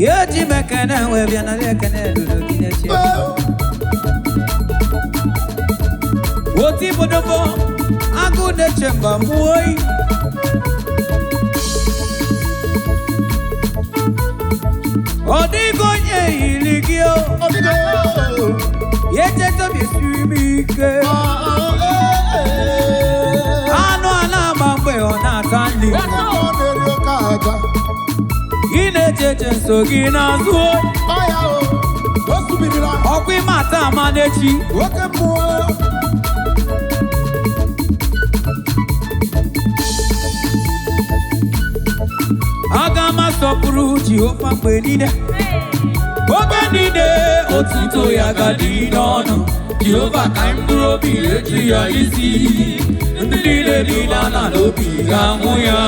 Ya eji m ekene wee bịa nara ekene lụrụ gị n'echi. Oti bodobo agụ na-eche mba mụọ oyi. Ọ dịghị onye yiri gị o. Ya echeta obi siri m ike. Anụ a na-ama mgbe ọ na-ata nri. Ị na-eche eche nso gị n'azụ o. Ọkwa ịma ata ama n'echi. Oke mmụọ. Aga m asọpụrụ Jehova mgbe niile. Oge niile otuto ya ga-adị n'ọnụ. Jehova ka mkpụrụ obi eji ya isi. Ndị niile dị na n'obi ga-ahụ ya.